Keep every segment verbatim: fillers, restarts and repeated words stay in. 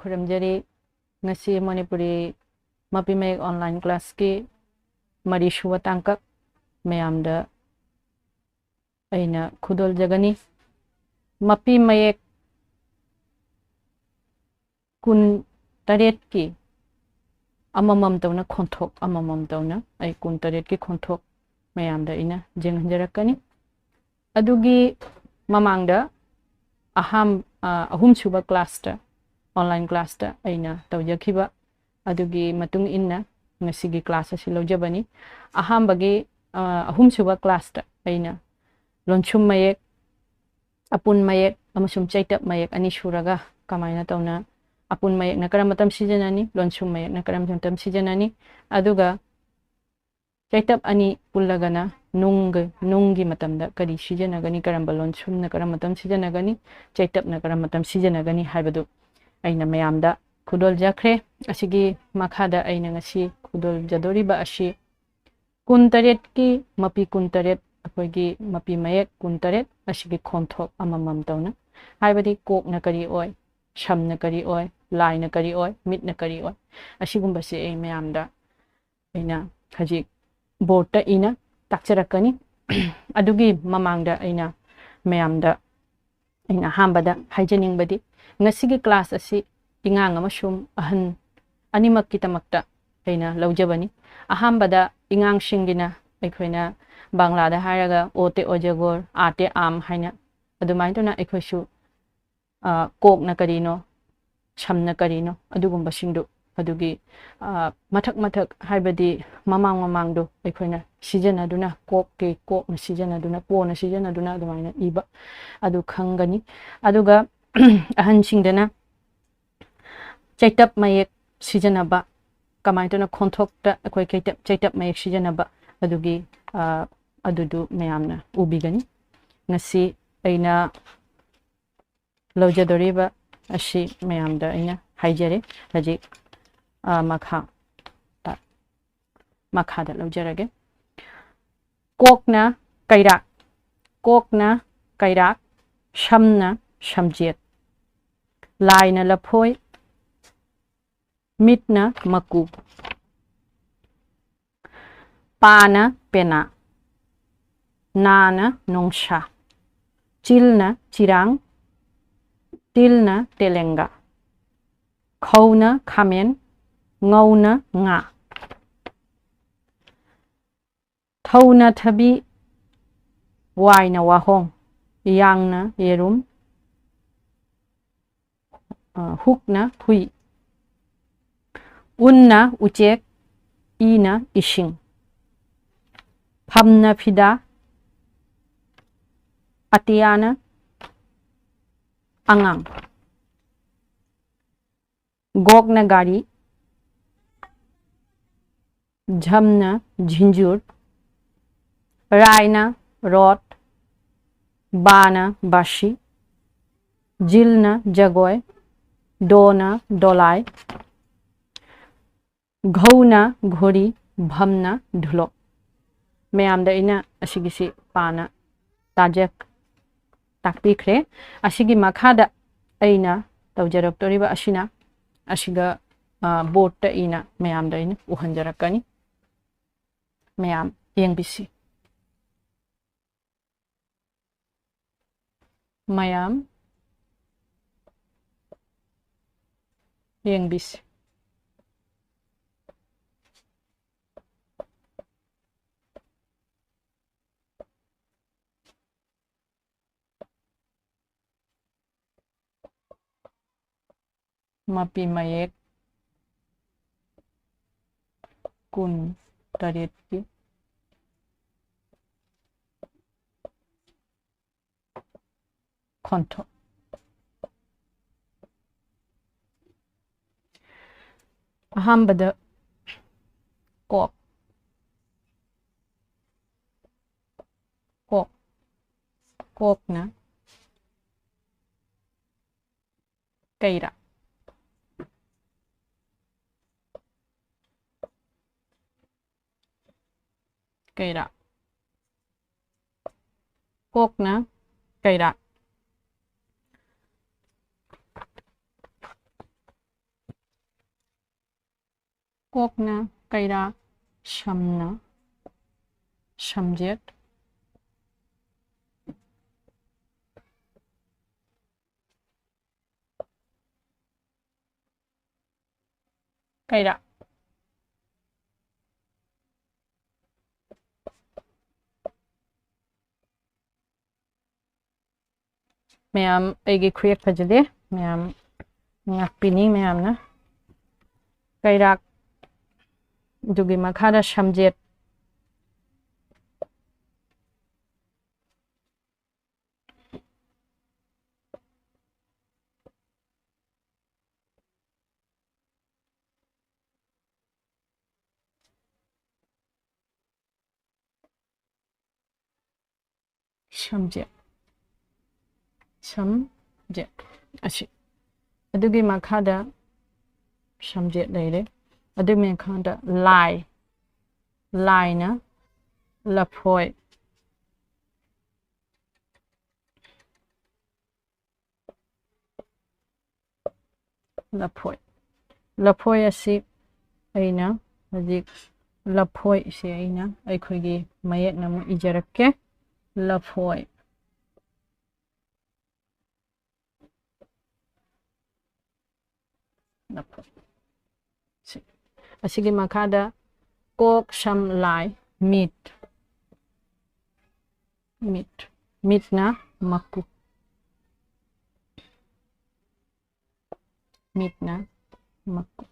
ꯈꯨꯔꯨꯝꯖꯔꯤ꯫ ꯉꯁꯤ ꯃꯅꯤꯄꯨꯔꯤ ꯃꯄꯤ ꯃꯌꯦꯛ online classꯀꯤ ꯃꯔꯤꯁꯨꯕ ꯇꯥꯡꯀꯛ ꯃꯌꯥꯝꯗ ꯑꯩꯅ ꯈꯨꯗꯣꯜꯖꯒꯅꯤ꯫ ꯃꯄꯤ ꯃꯌꯦꯛ ꯀꯨꯟ ꯇꯔꯦꯠꯀꯤ ꯑꯃꯃꯝ ꯇꯧꯅ ꯈꯣꯟꯊꯣꯛ ꯑꯃꯃꯝ ꯇꯧꯅ ꯑꯩ ꯀꯨꯟ ꯇꯔꯦꯠꯀꯤ ꯈꯣꯟꯊꯣꯛ ꯃꯌꯥꯝꯗ ꯑꯩꯅ ꯌꯦꯡꯍꯟꯖꯔꯛꯀꯅꯤ꯫ ꯑꯗꯨꯒꯤ ꯃꯃꯥꯡꯗ ꯑꯍꯥꯝ-, ꯑ, ꯑꯍꯨꯝꯁꯨꯕ classꯇ, online classꯇ ꯑꯩꯅ ꯇꯧꯖꯈꯤꯕ ꯑꯗꯨꯒꯤ ꯃꯇꯨꯡ ꯏꯟꯅ ꯉꯁꯤꯒꯤ class ꯑꯁꯤ ꯂꯧꯖꯕꯅꯤ꯫ ꯑꯍꯥꯟꯕꯒꯤ, ꯑ, ꯑꯍꯨꯝꯁꯨꯕ classꯇ ꯑꯩꯅ ꯂꯣꯟꯁꯨꯝ ꯃꯌꯦꯛ, ꯑꯄꯨꯟ ꯃꯌꯦꯛ ꯑꯃꯁꯨꯡ ꯆꯩꯇꯞ ꯃꯌꯦꯛ ꯑꯅꯤ ꯁꯨꯔꯒ ꯀꯃꯥꯏꯅ ꯇꯧꯅ, ꯑꯄꯨꯟ ꯃꯌꯦꯛꯅ ꯀꯔꯝꯕ ꯃꯇꯝ ꯁꯤꯖꯤꯟꯅꯅꯤ, ꯂꯣꯟꯁꯨꯝ ꯃꯌꯦꯛꯅ ꯀꯔꯝꯕ ꯃꯇꯝ ꯁꯤꯖꯤꯟꯅꯅꯤ, ꯑꯗꯨꯒ ꯆꯩꯇꯞ ꯑꯅꯤ ꯄꯨꯜꯂꯒꯅ ꯅꯨꯡꯒ-, ꯅꯨꯡꯒꯤ ꯃꯇꯝꯗ ꯀꯔꯤ ꯁꯤꯖꯤꯟꯅꯒꯅꯤ, ꯀꯔꯝꯕ ꯂꯣꯟꯁꯨꯝꯅ ꯀꯔꯝꯕ ꯃꯇꯝ ꯁꯤꯖꯤꯟꯅꯒꯅꯤ, ꯆꯩꯇꯞꯅ ꯀꯔꯝꯕ ꯃꯇꯝ ꯁꯤꯖꯤꯟꯅꯒꯅꯤ ꯍꯥꯏꯕꯗꯨ ꯑꯩꯅ ꯃꯌꯥꯝꯗ ꯈꯨꯗꯣꯜꯖꯈ꯭ꯔꯦ꯫ ꯑꯁꯤꯒꯤ ꯃꯈꯥꯗ ꯑꯩꯅ ꯉꯁꯤ ꯈꯨꯗꯣꯜꯖꯗꯣꯔꯤꯕ ꯑꯁꯤ ꯀꯨꯟ ꯇꯔꯦꯠꯀꯤ ꯃꯄꯤ ꯀꯨꯟ ꯇꯔꯦꯠ, ꯑꯩꯈꯣꯏꯒꯤ ꯃꯄꯤ ꯃꯌꯦꯛ ꯀꯨꯟ ꯇꯔꯦꯠ ꯑꯁꯤꯒꯤ ꯈꯣꯟꯊꯣꯛ ꯑꯃꯃꯝ ꯇꯧꯅ, ꯍꯥꯏꯕꯗꯤ ꯀꯣꯛꯅ ꯀꯔꯤ ꯑꯣꯏ, ꯁꯝꯅ ꯀꯔꯤ ꯑꯣꯏ, ꯂꯥꯏꯅ ꯀꯔꯤ ꯑꯣꯏ, ꯃꯤꯠꯅ ꯀꯔꯤ ꯑꯣꯏ, ꯑꯁꯤꯒꯨꯝꯕꯁꯤ ꯑꯩ ꯃꯌꯥꯝꯗ ꯑꯩꯅ ꯍꯧꯖꯤꯛ boardꯇ ꯏꯅ ꯇꯥꯛꯆꯔꯛꯀꯅꯤ꯫ ꯑꯗꯨꯒꯤ ꯃꯃꯥꯡꯗ ꯑꯩꯅ ꯃꯌꯥꯝꯗ ꯑꯩꯅ ꯑꯍꯥꯟꯕꯗ ꯍꯥꯏꯖꯅꯤꯡꯕꯗꯤ, ꯉꯁꯤꯒꯤ class ꯑꯁꯤ ꯏꯉꯥꯡ ꯑꯃꯁꯨꯡ ꯑꯍꯟ ꯑꯅꯤꯃꯛꯀꯤꯗꯃꯛꯇ ꯑꯩꯅ ꯂꯧꯖꯕꯅꯤ꯫ ꯑꯍꯥꯟꯕꯗ ꯏꯉꯥꯡꯁꯤꯡꯒꯤꯅ ꯑꯩꯈꯣꯏꯅ ꯕꯪꯂꯥꯗ ꯍꯥꯏꯔꯒ ꯑꯣ ꯇꯦ ꯑꯣꯖꯒꯣꯔ, ꯑꯥ ꯇꯦ ꯑꯥꯝ ꯍꯥꯏꯅ ꯑꯗꯨꯃꯥꯏꯅ ꯇꯧꯅ ꯑꯩꯈꯣꯏꯁꯨ, ꯑ, ꯀꯣꯛꯅ ꯀꯔꯤꯅꯣ, ꯁꯝꯅ ꯀꯔꯤꯅꯣ, ꯑꯗꯨꯒꯨꯝꯕꯁꯤꯡꯗꯨ ꯑꯗꯨꯒꯤ, ꯑ, ꯃꯊꯛ ꯃꯊꯛ ꯍꯥꯏꯕꯗꯤ ꯃꯃꯥꯡ ꯃꯃꯥꯡꯗꯣ ꯑꯩꯈꯣꯏꯅ ꯁꯤꯖꯤꯟꯅꯗꯨꯅ, ꯀꯣꯛꯀꯤ ꯀꯣꯛꯅ ꯁꯤꯖꯤꯟꯅꯗꯨꯅ, ꯀꯣꯅ ꯁꯤꯖꯤꯟꯅꯗꯨꯅ ꯑꯗꯨꯃꯥꯏꯅ ꯏꯕ ꯑꯗꯨ ꯈꯪꯒꯅꯤ꯫ ꯑꯗꯨꯒ ꯑꯍꯟꯁꯤꯡꯗꯅ ꯆꯩꯇꯞ ꯃꯌꯦꯛ ꯁꯤꯖꯤꯟꯅꯕ, ꯀꯃꯥꯏꯅ ꯇꯧꯅ ꯈꯣꯟꯊꯣꯛꯇ ꯑꯩꯈꯣꯏ ꯆꯩꯇꯞ, ꯆꯩꯇꯞ ꯃꯌꯦꯛ ꯁꯤꯖꯤꯟꯅꯕ ꯑꯗꯨꯒꯤ, ꯑ, ꯑꯗꯨꯗꯨ ꯃꯌꯥꯝꯅ ꯎꯕꯤꯒꯅꯤ꯫ ꯉꯁꯤ ꯑꯩꯅ ꯂꯧꯖꯗꯣꯔꯤꯕ ꯑꯁꯤ ꯃꯌꯥꯝꯗ ꯑꯩꯅ ꯍꯥꯏꯖꯔꯦ꯫ ꯍꯧꯖꯤꯛ, ꯑ, ꯃꯈꯥ ꯇ-, ꯃꯈꯥꯗ ꯂꯧꯖꯔꯒꯦ꯫ ꯀꯣꯛꯅ ꯀꯩꯔꯥꯛ, ꯀꯣꯛꯅ ꯀꯩꯔꯥꯛ, ꯁꯝꯅ ꯁꯝꯖꯦꯠ, ꯂꯥꯏꯅ ꯂꯐꯣꯏ, ꯃꯤꯠꯅ ꯃꯀꯨ꯫ ꯄꯥꯅ ꯄꯦꯅꯥ꯫ ꯅꯥꯅ ꯅꯣꯡꯁꯥ꯫ ꯆꯤꯜꯅ ꯆꯤꯔꯥꯡ꯫ ꯇꯤꯜꯅ ꯇꯦꯂꯦꯡꯒꯥ꯫ ꯈꯧꯅ ꯈꯥꯃꯦꯟ꯫ ꯉꯧꯅ ꯉꯥ꯫ ꯊꯧꯅ ꯊꯕꯤ꯫ ꯋꯥꯏꯅ ꯋꯥꯍꯣꯡ꯫ ꯌꯥꯡꯅ ꯌꯦꯔꯨꯝ꯫ ꯑ, ꯍꯨꯛꯅ ꯍꯨꯏ꯫ ꯎꯟꯅ ꯎꯆꯦꯛ꯫ ꯏꯅ ꯏꯁꯤꯡ꯫ ꯐꯝꯅ ꯐꯤꯗꯥ꯫ ꯑꯇꯤꯌꯥꯅ ꯑꯉꯥꯡ꯫ ꯒꯣꯛꯅ ꯒꯥꯔꯤ꯫ ꯖꯝꯅ ꯖꯤꯟꯖꯨꯔ꯫ ꯔꯥꯏꯅ ꯔꯣꯠ꯫ ꯕꯥꯅ ꯕꯥꯁꯤ꯫ ꯖꯤꯜꯅ ꯖꯒꯣꯏ꯫ ꯗꯣꯅ ꯗꯣꯂꯥꯏ꯫ ꯘꯧꯅ ꯘꯣꯔꯤ꯫ ꯚꯝꯅ ꯙꯨꯂꯣꯛ꯫ ꯃꯌꯥꯝꯗ ꯑꯩꯅ ꯑꯁꯤꯒꯤꯁꯤ ꯄꯥꯅ ꯇꯥꯖ-, ꯇꯥꯛꯄꯤꯈ꯭ꯔꯦ꯫ ꯑꯁꯤꯒꯤ ꯃꯈꯥꯗ ꯑꯩꯅ ꯇꯧꯖꯔꯛꯇꯣꯔꯤꯕ ꯑꯁꯤꯅ, ꯑꯁꯤꯒ, ꯑ, ꯕꯣꯔꯗꯇ ꯏꯅ ꯃꯌꯥꯝꯗ ꯑꯩꯅ ꯎꯍꯟꯖꯔꯛꯀꯅꯤ꯫ ꯃꯌꯥꯝ ꯌꯦꯡꯕꯤꯁꯤ꯫ ꯃꯌꯥꯝ ꯌꯦꯡꯕꯤꯁꯤ꯫ ꯃꯄꯤ ꯃꯌꯦꯛ ꯀꯨꯟ ꯇꯔꯦꯠꯀꯤ ꯈꯣꯟꯊꯣꯛ꯫ ꯑꯍꯥꯟꯕꯗ ꯀꯣꯛ꯫ ꯀꯣꯛ꯫ ꯀꯣꯛꯅ ꯀꯩꯔꯥꯛ꯫ ꯀꯩꯔꯥꯛ꯫ ꯀꯣꯛꯅ ꯀꯩꯔꯥꯛ꯫ ꯀꯣꯛꯅ ꯀꯩꯔꯥꯛ, ꯁꯝꯅ ꯁꯝꯖꯦꯠ꯫ ꯀꯩꯔꯥꯛ꯫ ꯃꯌꯥꯝ ꯑꯩꯒꯤ ꯈꯨꯌꯦꯛ ꯐꯖꯗꯦ, ꯃꯌꯥꯝ ꯉꯥꯛꯄꯤꯅꯤ ꯃꯌꯥꯝꯅ꯫ ꯀꯩꯔꯥꯛ, ꯑꯗꯨꯒꯤ ꯃꯈꯥꯗ ꯁꯝꯖꯦꯠ꯫ ꯁꯝꯖꯦꯠ, ꯁꯝꯖꯦꯠ ꯑꯁꯤ꯫ ꯑꯗꯨꯒꯤ ꯃꯈꯥꯗ ꯁꯝꯖꯦꯠ ꯂꯩꯔꯦ꯫ ꯑꯗꯨꯒꯤ ꯃꯈꯥꯗ ꯂꯥꯏ, ꯂꯥꯏꯅ ꯂꯐꯣꯏ꯫ ꯂꯐꯣꯏ꯫ ꯂꯐꯣꯏ ꯑꯁꯤ ꯑꯩꯅ ꯍꯧꯖꯤꯛ ꯂꯐꯣꯏꯁꯦ ꯑꯩꯅ ꯑꯩꯈꯣꯏꯒꯤ ꯃꯌꯦꯛꯅ ꯑꯃꯨꯛ ꯏꯖꯔꯛꯀꯦ꯫ ꯂꯐꯣꯏ꯫ ꯂꯐꯣꯏ꯫ ꯁꯤ꯫ ꯑꯁꯤꯒꯤ ꯃꯈꯥꯗ ꯀꯣꯛ, ꯁꯝ, ꯂꯥꯏ, ꯃꯤꯠ꯫ ꯃꯤꯠ꯫ ꯃꯤꯠꯅ ꯃꯀꯨ꯫ ꯃꯤꯠꯅ ꯃꯀꯨ꯫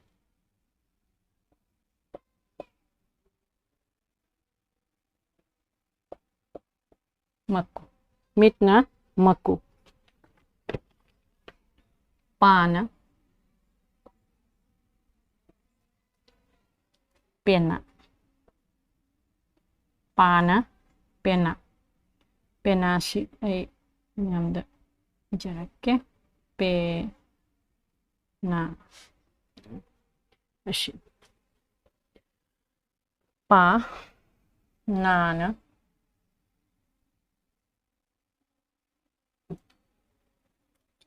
ꯃꯀꯨ꯫ ꯃꯤꯠꯅ ꯃꯀꯨ꯫ ꯄꯥꯅ ꯄꯦꯅꯥ꯫ ꯄꯥꯅ ꯄꯦꯅꯥ꯫ ꯄꯦꯅꯥꯁꯤ ꯑꯩ ꯃꯌꯥꯝꯗ ꯏꯖꯔꯛꯀꯦ꯫ ꯄꯦ ꯅ꯫ ꯑꯁꯤ꯫ ꯄꯥ꯫ ꯅꯥꯅ꯫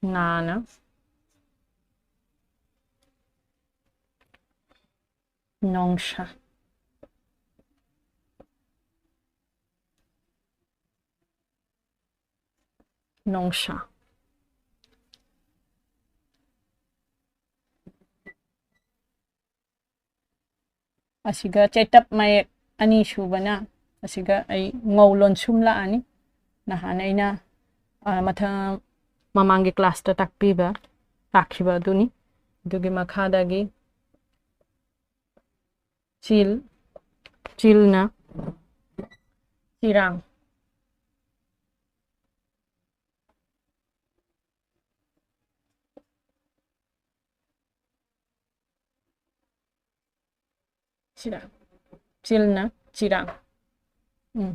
ꯅꯥꯅ꯫ ꯅꯣꯡꯁꯥ꯫ ꯅꯣꯡꯁꯥ꯫ ꯑꯁꯤꯒ ꯆꯩꯇꯞ ꯃꯌꯦꯛ ꯑꯅꯤꯁꯨꯕꯅ ꯑꯁꯤꯒ ꯑꯩ ꯉꯧ ꯂꯣꯟꯁꯨꯝ ꯂꯥꯛꯑꯅꯤ꯫ ꯅꯍꯥꯟ ꯑꯩꯅ, ꯑ, ꯃꯊꯪ ꯃꯃꯥꯡꯒꯤ ꯀ꯭ꯂꯥꯁꯇ ꯇꯥꯛꯄꯤꯕ, ꯇꯥꯛꯈꯤꯕ ꯑꯗꯨꯅꯤ꯫ ꯑꯗꯨꯒꯤ ꯃꯈꯥꯗꯒꯤ ꯆꯤꯜ, ꯆꯤꯜꯅ ꯆꯤꯔꯥꯡ꯫ ꯁꯤꯔꯥꯡ꯫ ꯆꯤꯜꯅ ꯆꯤꯔꯥꯡ꯫ ꯎꯝ꯫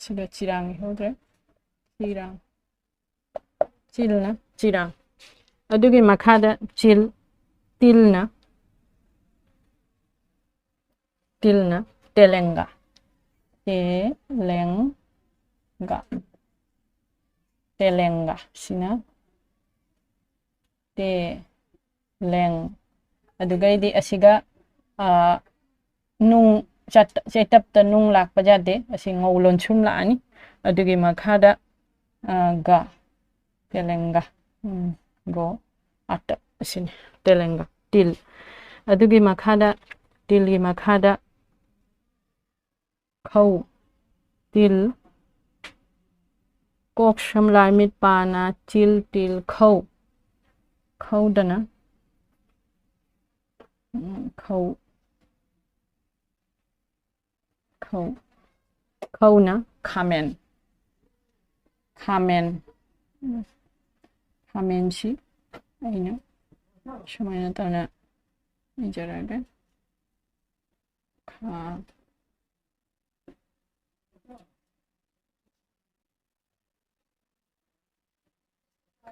ꯁꯤꯗ ꯆꯤꯔꯥꯡ ꯏꯍꯧꯗ꯭ꯔꯦ꯫ ꯆꯤꯔꯥꯡ꯫ ꯆꯤꯜꯅ ꯆꯤꯔꯥꯡ꯫ ꯑꯗꯨꯒꯤ ꯃꯈꯥꯗ ꯆꯤꯜ, ꯇꯤꯜꯅ, ꯇꯤꯜꯅ ꯇꯦꯂꯦꯡꯒꯥ꯫ ꯇꯦꯂꯦꯡꯒꯥ꯫ ꯇꯦꯂꯦꯡꯒꯥ꯫ ꯁꯤꯅ ꯇꯦ, ꯂꯦꯡ꯫ ꯑꯗꯨꯒꯩꯗꯤ ꯑꯁꯤꯒ, ꯑ, ꯅꯨꯡ ꯆꯠ-, ꯆꯩꯇꯞꯇ ꯅꯨꯡ ꯂꯥꯛꯄ ꯌꯥꯗꯦ꯫ ꯑꯁꯤ ꯉꯧ ꯂꯣꯟꯁꯨꯝ ꯂꯥꯛꯑꯅꯤ꯫ ꯑꯗꯨꯒꯤ ꯃꯈꯥꯗ, ꯑ, ꯒ, ꯇꯦꯂꯦꯡꯒ꯫ ꯎꯝ, ꯒꯣ, ꯑꯇ, ꯑꯁꯤꯅꯤ, ꯇꯦꯂꯦꯡꯒ, ꯇꯤꯜ꯫ ꯑꯗꯨꯒꯤ ꯃꯈꯥꯗ, ꯇꯤꯜꯒꯤ ꯃꯈꯥꯗ ꯈꯧ, ꯇꯤꯜ, ꯀꯣꯛ ꯁꯝ ꯂꯥꯏ ꯃꯤꯠ ꯄꯥ ꯅꯥ ꯆꯤꯜ ꯇꯤꯜ ꯈꯧ, ꯈꯧꯗꯅ, ꯎꯝ, ꯈꯧ, ꯈꯧ, ꯈꯧꯅ ꯈꯥꯃꯦꯟ, ꯈꯥꯃꯦꯟ, ꯎꯝ, ꯈꯥꯃꯦꯟꯁꯤ ꯑꯩꯅ ꯁꯨꯃꯥꯏꯅ ꯇꯧꯅ ꯏꯖꯔꯒꯦ꯫ ꯈꯥ-,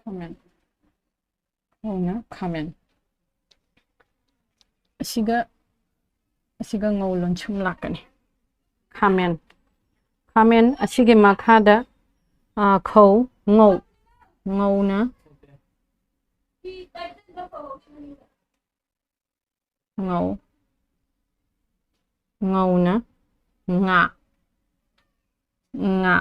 ꯈꯥꯃꯦꯟ꯫ ꯈꯥꯃꯦꯟ꯫ ꯈꯥꯃꯦꯟ꯫ ꯑꯁꯤꯒ, ꯑꯁꯤꯒ ꯉꯧ ꯂꯣꯟꯁꯨꯝ ꯂꯥꯛꯀꯅꯤ꯫ ꯈꯥꯃꯦꯟ꯫ ꯈꯥꯃꯦꯟ ꯑꯁꯤꯒꯤ ꯃꯈꯥꯗ, ꯑ, ꯈꯧ, ꯉꯧ꯫ ꯉꯧꯅ ꯉꯧ꯫ ꯉꯧꯅ ꯉꯥ꯫ ꯉꯥ꯫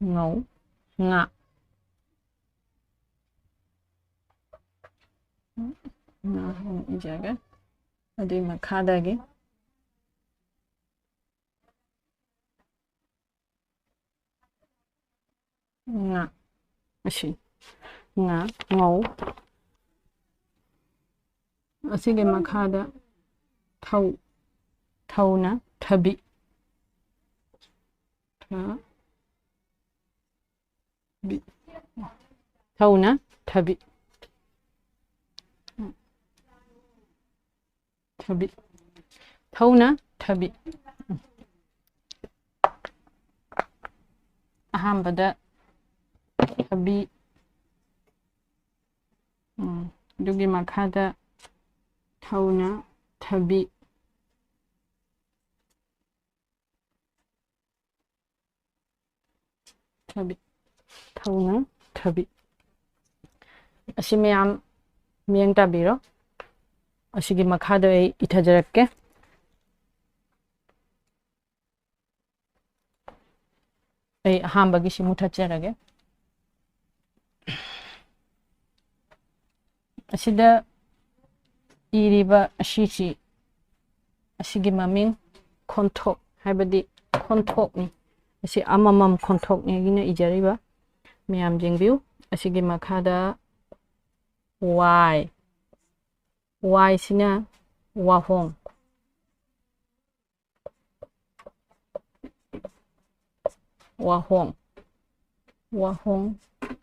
ꯉꯧ꯫ ꯉꯥ꯫ ꯉꯥ ꯍꯥꯏꯅ ꯏꯖꯒꯦ꯫ ꯑꯗꯨꯒꯤ ꯃꯈꯥꯗꯒꯤ ꯉꯥ꯫ ꯑꯁꯤ꯫ ꯉꯥ꯫ ꯉꯧ꯫ ꯑꯁꯤꯒꯤ ꯃꯈꯥꯗ ꯊꯧ꯫ ꯊꯧꯅ ꯊꯕꯤ꯫ ꯊ-, ꯕꯤ꯫ ꯊꯧꯅ ꯊꯕꯤ꯫ ꯊꯕꯤ꯫ ꯊꯧꯅ ꯊꯕꯤ꯫ ꯑꯍꯥꯟꯕꯗ ꯊꯕꯤ꯫ ꯎꯝ, ꯑꯗꯨꯒꯤ ꯃꯈꯥꯗ ꯊꯧꯅ ꯊꯕꯤ꯫ ꯊꯕꯤ꯫ ꯊꯧꯅ ꯊꯕꯤ꯫ ꯑꯁꯤ ꯃꯌꯥꯝ ꯃꯤꯠꯌꯦꯡ ꯇꯥꯕꯤꯔꯣ꯫ ꯑꯁꯤꯒꯤ ꯃꯈꯥꯗ ꯑꯩ ꯏꯊꯖꯔꯛꯀꯦ꯫ ꯑꯩ ꯑꯍꯥꯟꯕꯒꯤꯁꯤ ꯃꯨꯊꯠꯆꯔꯒꯦ꯫ ꯑꯁꯤꯗ ꯏꯔꯤꯕ ꯑꯁꯤꯁꯤ, ꯑꯁꯤꯒꯤ ꯃꯃꯤꯡ ꯈꯣꯟꯊꯣꯛ, ꯍꯥꯏꯕꯗꯤ ꯈꯣꯟꯊꯣꯛꯅꯤ꯫ ꯑꯁꯤ ꯑꯃꯃꯝ ꯈꯣꯟꯊꯣꯛꯅꯤ ꯑꯩꯅ ꯏꯖꯔꯤꯕ꯫ ꯃꯌꯥꯝ ꯌꯦꯡꯕꯤꯌꯨ꯫ ꯑꯁꯤꯒꯤ ꯃꯈꯥꯗ ꯋꯥꯏ꯫ ꯋꯥꯏꯁꯤꯅ ꯋꯥꯍꯣꯡ꯫ ꯋꯥꯍꯣꯡ꯫ ꯋꯥꯍꯣꯡ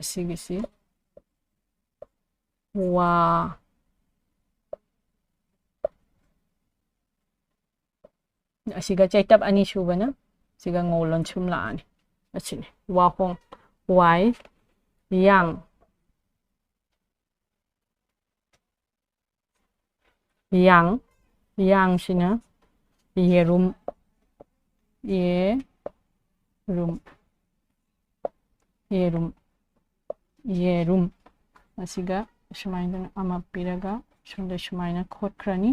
ꯑꯁꯤꯒꯤꯁꯤ ꯋꯥ꯫ ꯑꯁꯤꯒ ꯆꯩꯇꯞ ꯑꯅꯤ ꯁꯨꯕꯅ ꯁꯤꯒ ꯉꯧ ꯂꯣꯟꯁꯨꯝ ꯂꯥꯛꯑꯅꯤ꯫ ꯑꯁꯤꯅꯤ ꯋꯥꯍꯣꯡ꯫ ꯋꯥꯏ꯫ ꯌꯥꯡ꯫ ꯌꯥꯡ꯫ ꯌꯥꯡꯁꯤꯅ ꯌꯦꯔꯨꯝ꯫ ꯌꯦ-, ꯔꯨꯝ, ꯌꯦꯔꯨꯝ, ꯌꯦꯔꯨꯝ꯫ ꯑꯁꯤꯒ ꯁꯨꯃꯥꯏꯅ ꯑꯃ ꯄꯤꯔꯒ ꯁꯣꯝꯗ ꯁꯨꯃꯥꯏꯅ ꯈꯣꯠꯈ꯭ꯔꯅꯤ꯫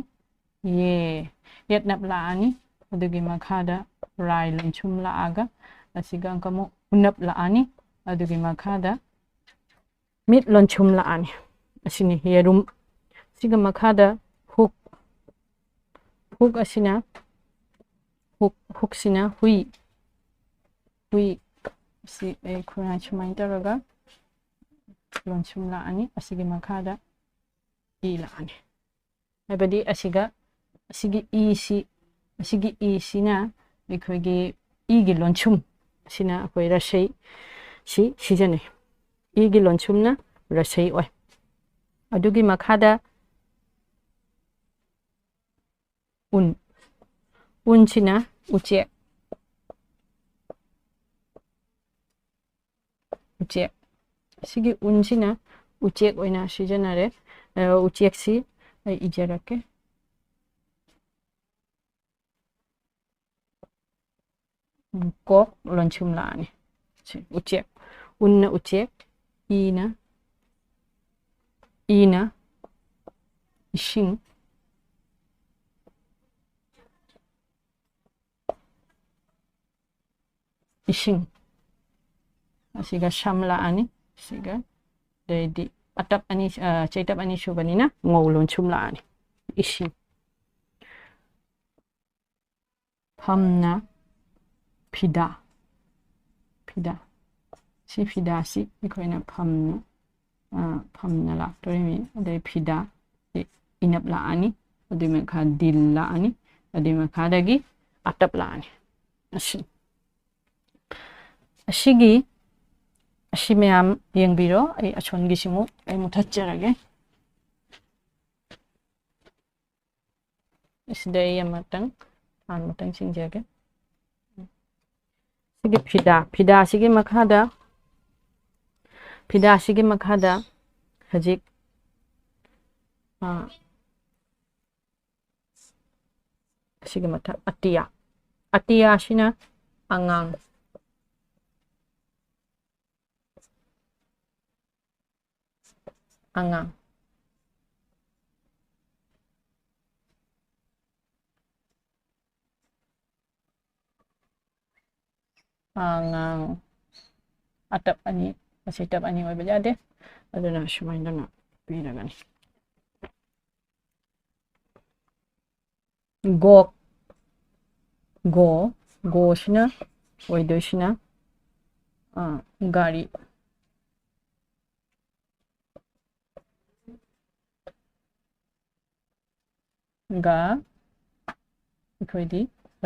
ꯌꯦ, ꯌꯦꯠꯅꯞ ꯂꯥꯛꯑꯅꯤ꯫ ꯑꯗꯨꯒꯤ ꯃꯈꯥꯗ ꯔꯥꯏ ꯂꯣꯟꯁꯨꯝ ꯂꯥꯛꯑꯒ ꯑꯁꯤꯒ ꯑꯃꯨꯛ ꯎꯅꯞ ꯂꯥꯛꯑꯅꯤ꯫ ꯑꯗꯨꯒꯤ ꯃꯈꯥꯗ ꯃꯤꯠ ꯂꯣꯟꯁꯨꯝ ꯂꯥꯛꯑꯅꯤ꯫ ꯑꯁꯤꯅꯤ ꯌꯦꯔꯨꯝ꯫ ꯁꯤꯒ ꯃꯈꯥꯗ ꯍꯨꯛ, ꯍꯨꯛ ꯑꯁꯤꯅ, ꯍꯨꯛ, ꯍꯨꯛꯁꯤꯅ ꯍꯨꯏ, ꯍꯨꯏ꯫ ꯁꯤ ꯑꯩ ꯈꯨꯔꯥꯏ ꯁꯨꯃꯥꯏꯅ ꯇꯧꯔꯒ ꯂꯣꯟꯁꯨꯝ ꯂꯥꯛꯑꯅꯤ꯫ ꯑꯁꯤꯒꯤ ꯃꯈꯥꯗ ꯏ ꯂꯥꯛꯑꯅꯤ꯫ ꯍꯥꯏꯕꯗꯤ ꯑꯁꯤꯒ, ꯑꯁꯤꯒꯤ ꯏꯁꯤ, ꯑꯁꯤꯒꯤ ꯏꯁꯤꯅ ꯑꯩꯈꯣꯏꯒꯤ ꯏꯒꯤ ꯂꯣꯟꯁꯨꯝ ꯑꯁꯤꯅ ꯑꯩꯈꯣꯏ ꯔꯁꯩ ꯁꯤ ꯁꯤꯖꯤꯟꯅꯩ꯫ ꯏꯒꯤ ꯂꯣꯟꯁꯨꯝꯅ ꯔꯁꯩ ꯑꯣꯏ꯫ ꯑꯗꯨꯒꯤ ꯃꯈꯥꯗ ꯎꯟ, ꯎꯟꯁꯤꯅ ꯎꯆꯦꯛ, ꯎꯆꯦꯛ꯫ ꯁꯤꯒꯤ ꯎꯟꯁꯤꯅ ꯎꯆꯦꯛ ꯑꯣꯏꯅ ꯁꯤꯖꯤꯟꯅꯔꯦ꯫ ꯑ, ꯎꯆꯦꯛꯁꯤ ꯑꯩ ꯏꯖꯔꯛꯀꯦ꯫ ꯎꯝ, ꯀꯣꯛ ꯂꯣꯟꯁꯨꯝ ꯂꯥꯛꯑꯅꯤ꯫ ꯁꯤ ꯎꯆꯦꯛ꯫ ꯎꯟꯅ ꯎꯆꯦꯛ, ꯏꯅ, ꯏꯅ ꯏꯁꯤꯡ, ꯏꯁꯤꯡ꯫ ꯑꯁꯤꯒ ꯁꯝ ꯂꯥꯛꯑꯅꯤ꯫ ꯁꯤꯒ, ꯑꯗꯩꯗꯤ ꯑꯇꯞ ꯑꯅꯤ, ꯑ, ꯆꯩꯇꯞ ꯑꯅꯤ ꯁꯨꯕꯅꯤꯅ ꯉꯧ ꯂꯣꯟꯁꯨꯝ ꯂꯥꯛꯑꯅꯤ꯫ ꯏꯁꯤꯡ꯫ ꯐꯝꯅ ꯐꯤꯗꯥ, ꯐꯤꯗꯥ꯫ ꯁꯤ ꯐꯤꯗꯥꯁꯤ ꯑꯩꯈꯣꯏꯅ ꯐꯝꯅ, ꯑ, ꯐꯝꯅ ꯂꯥꯛꯇꯣꯔꯤꯃꯤ꯫ ꯑꯗꯩ ꯐꯤꯗꯥ, ꯏ-, ꯏꯅꯞ ꯂꯥꯛꯑꯅꯤ꯫ ꯑꯗꯨꯏ ꯃꯈꯥ ꯗꯤꯜ ꯂꯥꯛꯑꯅꯤ꯫ ꯑꯗꯨꯏ ꯃꯈꯥꯗꯒꯤ ꯑꯇꯞ ꯂꯥꯛꯑꯅꯤ꯫ ꯑꯁꯤ, ꯑꯁꯤꯒꯤ, ꯑꯁꯤ ꯃꯌꯥꯝ ꯌꯦꯡꯕꯤꯔꯣ꯫ ꯑꯩ ꯑꯁꯣꯟꯒꯤꯁꯤꯃꯨꯛ ꯑꯩ ꯃꯨꯊꯠꯆꯔꯒꯦ꯫ ꯁꯤꯗ ꯑꯩ ꯑꯃꯇꯪ, ꯐꯥꯟ ꯑꯃꯇꯪ ꯆꯤꯡꯖꯒꯦ꯫ ꯁꯤꯒꯤ ꯐꯤꯗꯥ, ꯐꯤꯗꯥꯁꯤꯒꯤ ꯃꯈꯥꯗ, ꯐꯤꯗꯥꯁꯤꯒꯤ ꯃꯈꯥꯗ ꯍꯧꯖꯤꯛ, ꯑ, ꯑꯁꯤꯒꯤ ꯃꯊꯛ ꯑꯇꯤꯌꯥ, ꯑꯇꯤꯌꯥꯁꯤꯅ ꯑꯉꯥꯡ, ꯑꯉꯥꯡ꯫ ꯑꯉꯥꯡ꯫ ꯑꯇꯞ ꯑꯅꯤ, ꯑꯁꯤ ꯇꯞ ꯑꯅꯤ ꯑꯣꯏꯕ ꯌꯥꯗꯦ꯫ ꯑꯗꯨꯅ ꯁꯨꯃꯥꯏꯅ ꯇꯧꯅ ꯄꯤꯔꯒꯅꯤ꯫ ꯒꯣꯛ꯫ ꯒꯣ꯫ ꯒꯣꯁꯤꯅ ꯑꯣꯏꯗꯣꯏꯁꯤꯅ, ꯑ, ꯒꯥꯔꯤ꯫ ꯒ꯫ ꯑꯩꯈꯣꯏꯗꯤ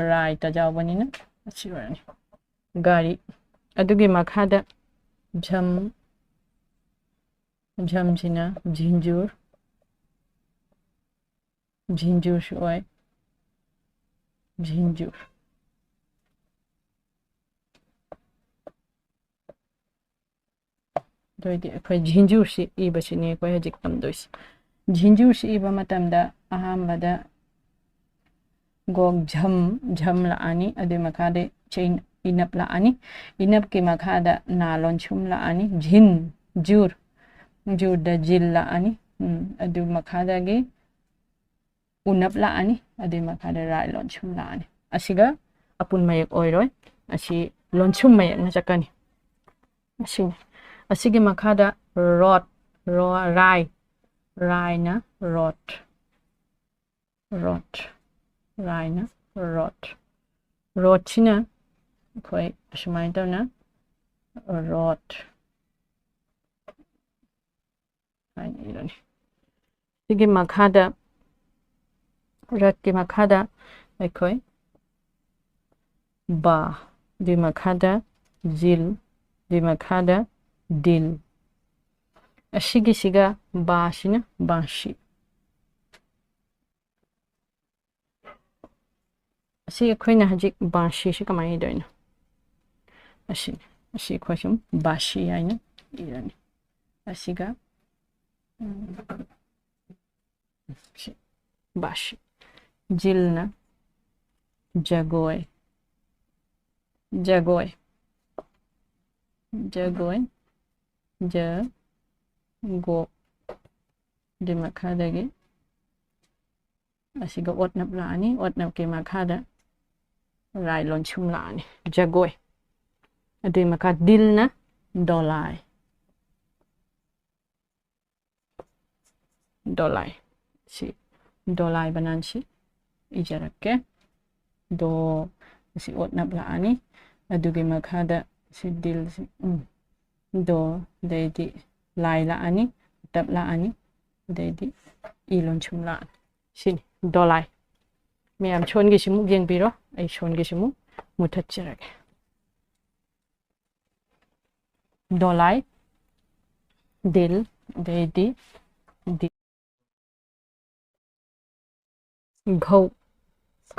ꯔꯥꯏꯇ ꯌꯥꯎꯕꯅꯤꯅ ꯑꯁꯤ ꯑꯣꯏꯔꯅꯤ꯫ ꯒꯥꯔꯤ꯫ ꯑꯗꯨꯒꯤ ꯃꯈꯥꯗ ꯖꯝ꯫ ꯖꯝꯁꯤꯅ ꯖꯤꯟꯖꯨꯔ꯫ ꯖꯤꯟꯖꯨꯔꯁꯨ ꯑꯣꯏ꯫ ꯖꯤꯟꯖꯨꯔ꯫ ꯑꯗꯨ ꯑꯣꯏꯗꯤ ꯑꯩꯈꯣꯏ ꯖꯤꯟꯖꯨꯔꯁꯤ ꯏꯕꯁꯤꯅꯤ ꯑꯩꯈꯣꯏ ꯍꯧꯖꯤꯛ ꯇꯝꯗꯣꯏꯁꯤ꯫ ꯖꯤꯟꯖꯨꯔꯁꯤ ꯏꯕ ꯃꯇꯝꯗ ꯑꯍꯥꯟꯕꯗ ꯒꯣꯛ ꯖꯝ, ꯖꯝ ꯂꯥꯛꯑꯅꯤ, ꯑꯗꯨꯏ ꯃꯈꯥꯗ ꯆꯩ-, ꯏꯅꯞ ꯂꯥꯛꯑꯅꯤ꯫ ꯏꯅꯞꯀꯤ ꯃꯈꯥꯗ ꯅꯥ ꯂꯣꯟꯁꯨꯝ ꯂꯥꯛꯑꯅꯤ꯫ ꯖꯤꯟ, ꯖꯨꯔ, ꯖꯨꯔꯗ ꯖꯤꯜ ꯂꯥꯛꯑꯅꯤ꯫ ꯎꯝ, ꯑꯗꯨ ꯃꯈꯥꯗꯒꯤ ꯎꯅꯞ ꯂꯥꯛꯑꯅꯤ, ꯑꯗꯨꯏ ꯃꯈꯥꯗ ꯔꯥꯏ ꯂꯣꯟꯁꯨꯝ ꯂꯥꯛꯑꯅꯤ꯫ ꯑꯁꯤꯒ ꯑꯄꯨꯟ ꯃꯌꯦꯛ ꯑꯣꯏꯔꯣꯏ, ꯑꯁꯤ ꯂꯣꯟꯁꯨꯝ ꯃꯌꯦꯛꯅ ꯆꯠꯀꯅꯤ꯫ ꯑꯁꯤꯅꯤ꯫ ꯑꯁꯤꯒꯤ ꯃꯈꯥꯗ ꯔꯣꯠ, ꯔꯣ-, ꯔꯥꯏ, ꯔꯥꯏꯅ ꯔꯣꯠ, ꯔꯣꯠ, ꯔꯥꯏꯅ ꯔꯣꯠ꯫ ꯔꯣꯠꯁꯤꯅ ꯑꯩꯈꯣꯏ ꯑꯁꯨꯃꯥꯏꯅ ꯇꯧꯅ ꯔꯣꯠ ꯍꯥꯏꯅ ꯏꯔꯅꯤ꯫ ꯁꯤꯒꯤ ꯃꯈꯥꯗ, ꯔꯠꯀꯤ ꯃꯈꯥꯗ ꯑꯩꯈꯣꯏ ꯕꯥ, ꯑꯗꯨꯏ ꯃꯈꯥꯗ ꯖꯤꯜ, ꯑꯗꯨꯏ ꯃꯈꯥꯗ ꯗꯤꯜ꯫ ꯑꯁꯤꯒꯤꯁꯤꯒ ꯕꯥꯁꯤꯅ ꯕꯥꯁꯤ꯫ ꯑꯁꯤ ꯑꯩꯈꯣꯏꯅ ꯍꯧꯖꯤꯛ ꯕꯥꯁꯤꯁꯤ ꯀꯃꯥꯏꯅ ꯏꯗꯣꯏꯅꯣ? ꯑꯁꯤ, ꯑꯁꯤ ꯑꯩꯈꯣꯏ ꯁꯨꯝ ꯕꯥꯁꯤ ꯍꯥꯏꯅ ꯏꯔꯅꯤ꯫ ꯑꯁꯤꯒ, ꯎꯝ, ꯁꯤ, ꯕꯥꯁꯤ꯫ ꯖꯤꯜꯅ ꯖꯒꯣꯏ, ꯖꯒꯣꯏ, ꯖꯒꯣꯏ, ꯖ, ꯒꯣ, ꯑꯗꯨꯏ ꯃꯈꯥꯗꯒꯤ ꯑꯁꯤꯒ ꯑꯣꯠꯅꯞ ꯂꯥꯛꯑꯅꯤ, ꯑꯣꯠꯅꯞꯀꯤ ꯃꯈꯥꯗ ꯔꯥꯏ ꯂꯣꯟꯁꯨꯝ ꯂꯥꯛꯑꯅꯤ, ꯖꯒꯣꯏ꯫ ꯑꯗꯨꯏ ꯃꯈꯥ ꯗꯤꯜꯅ ꯗꯣꯂꯥꯏ, ꯗꯣꯂꯥꯏ꯫ ꯁꯤ ꯗꯣꯂꯥꯏ ꯕꯅꯥꯟꯁꯤ ꯏꯖꯔꯛꯀꯦ꯫ ꯗꯣ, ꯑꯁꯤ ꯑꯣꯠꯅꯞ ꯂꯥꯛꯑꯅꯤ꯫ ꯑꯗꯨꯒꯤ ꯃꯈꯥꯗ ꯁꯤ ꯗꯤꯜꯁꯤ, ꯎꯝ, ꯗꯣ, ꯑꯗꯩꯗꯤ ꯂꯥꯏ ꯂꯥꯛꯑꯅꯤ, ꯇꯞ ꯂꯥꯛꯑꯅꯤ, ꯑꯗꯩꯗꯤ ꯏ ꯂꯣꯟꯁꯨꯝ ꯂꯥꯛꯑꯅꯤ꯫ ꯁꯤꯅꯤ ꯗꯣꯂꯥꯏ꯫ ꯃꯌꯥꯝ ꯁꯣꯟꯒꯤꯁꯤꯃꯨꯛ ꯌꯦꯡꯕꯤꯔꯣ, ꯑꯩ ꯁꯣꯟꯒꯤꯁꯤꯃꯨꯛ ꯃꯨꯊꯠꯆꯔꯒꯦ꯫ ꯗꯣꯂꯥꯏ, ꯗꯤꯜ, ꯑꯗꯩꯗꯤ ꯗꯤ-, ꯘꯧ,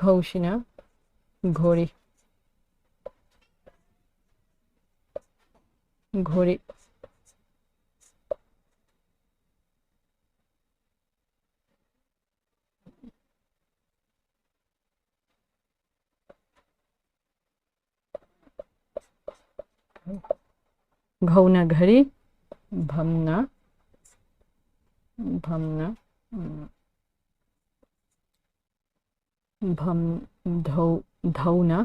ꯘꯧꯁꯤꯅ ꯘꯣꯔꯤ, ꯘꯣꯔꯤ꯫ ꯘꯧꯅ ꯘꯔꯤ, ꯚꯝꯅ, ꯚꯝꯅ, ꯎꯝ, ꯚꯝ, ꯙꯧ, ꯙꯧꯅ,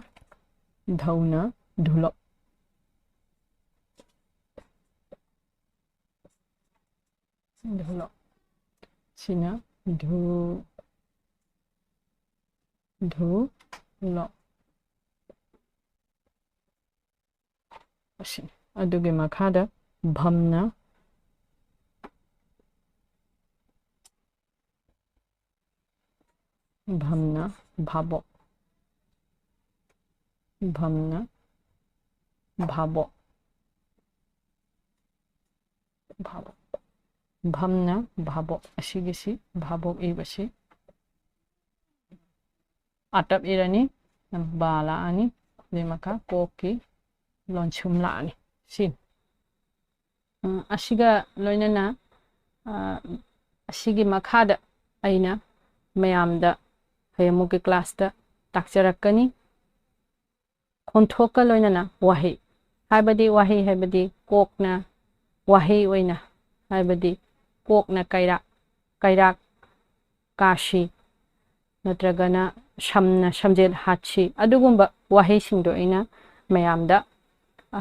ꯙꯧꯅ ꯙꯨꯂꯣ꯫ ꯙꯨꯂꯣ꯫ ꯁꯤꯅ ꯙꯨ, ꯙꯨ, ꯂꯣ꯫ ꯑꯁꯤꯅꯤ꯫ ꯑꯗꯨꯒꯤ ꯃꯈꯥꯗ ꯚꯝꯅ, ꯚꯝꯅ ꯚꯥꯕꯣꯛ, ꯚꯝꯅ ꯚꯥꯕꯣꯛ, ꯚꯥꯕꯣꯛ, ꯚꯝꯅ ꯚꯥꯕꯣꯛ꯫ ꯑꯁꯤꯒꯤꯁꯤ ꯚꯥꯕꯣꯛ ꯏꯕꯁꯤ ꯑꯥꯇꯞ ꯏꯔꯅꯤ, ꯕꯥ ꯂꯥꯛꯑꯅꯤ, ꯑꯗꯨꯏ ꯃꯈꯥ ꯀꯣꯛꯀꯤ ꯂꯣꯟꯁꯨꯝ ꯂꯥꯛꯑꯅꯤ꯫ ꯁꯤꯅꯤ꯫ ꯎꯝ, ꯑꯁꯤꯒ ꯂꯣꯏꯅꯅ, ꯑ, ꯑꯁꯤꯒꯤ ꯃꯈꯥꯗ ꯑꯩꯅ ꯃꯌꯥꯝꯗ ꯍꯌꯦꯡꯃꯨꯛꯀꯤ ꯀ꯭ꯂꯥꯁꯇ ꯇꯥꯛꯆꯔꯛꯀꯅꯤ꯫ ꯈꯣꯟꯊꯣꯛꯀ ꯂꯣꯏꯅꯅ ꯋꯥꯍꯩ, ꯍꯥꯏꯕꯗꯤ ꯋꯥꯍꯩ ꯍꯥꯏꯕꯗꯤ ꯀꯣꯛꯅ ꯋꯥꯍꯩ ꯑꯣꯏꯅ, ꯍꯥꯏꯕꯗꯤ ꯀꯣꯛꯅ ꯀꯩꯔꯥꯛ, ꯀꯩꯔꯥꯛ ꯀꯥꯁꯤ ꯅꯠꯇ꯭ꯔꯒꯅ ꯁꯝꯅ ꯁꯝꯖꯦꯠ ꯍꯥꯠꯁꯤ, ꯑꯗꯨꯒꯨꯝꯕ ꯋꯥꯍꯩꯁꯤꯡꯗꯣ ꯑꯩꯅ ꯃꯌꯥꯝꯗ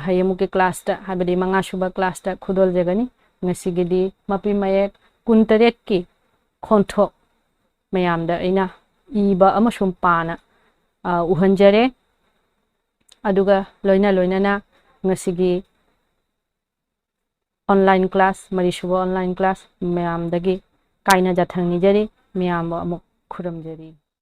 ꯍꯌꯦꯡꯃꯨꯛꯀꯤ ꯀ꯭ꯂꯥꯁꯇ, ꯍꯥꯏꯕꯗꯤ ꯃꯉꯥꯁꯨꯕ ꯀ꯭ꯂꯥꯁꯇ ꯈꯨꯗꯣꯜꯖꯒꯅꯤ꯫ ꯉꯁꯤꯒꯤꯗꯤ ꯃꯄꯤ ꯃꯌꯦꯛ ꯀꯨꯟꯇꯔꯦꯠꯀꯤ ꯈꯣꯟꯊꯣꯛ ꯃꯌꯥꯝꯗ ꯑꯩꯅ ꯏꯕ ꯑꯃꯁꯨꯡ ꯄꯥꯅ, ꯑ, ꯎꯍꯟꯖꯔꯦ꯫ ꯑꯗꯨꯒ ꯂꯣꯏꯅ ꯂꯣꯏꯅꯅ ꯉꯁꯤꯒꯤ online class, ꯃꯔꯤꯁꯨꯕ online class ꯃꯌꯥꯝꯗꯒꯤ ꯀꯥꯏꯅ ꯌꯥꯊꯪ ꯅꯤꯖꯔꯤ꯫ ꯃꯌꯥꯝꯕꯨ ꯑꯃꯨꯛ ꯈꯨꯔꯨꯝꯖꯔꯤ꯫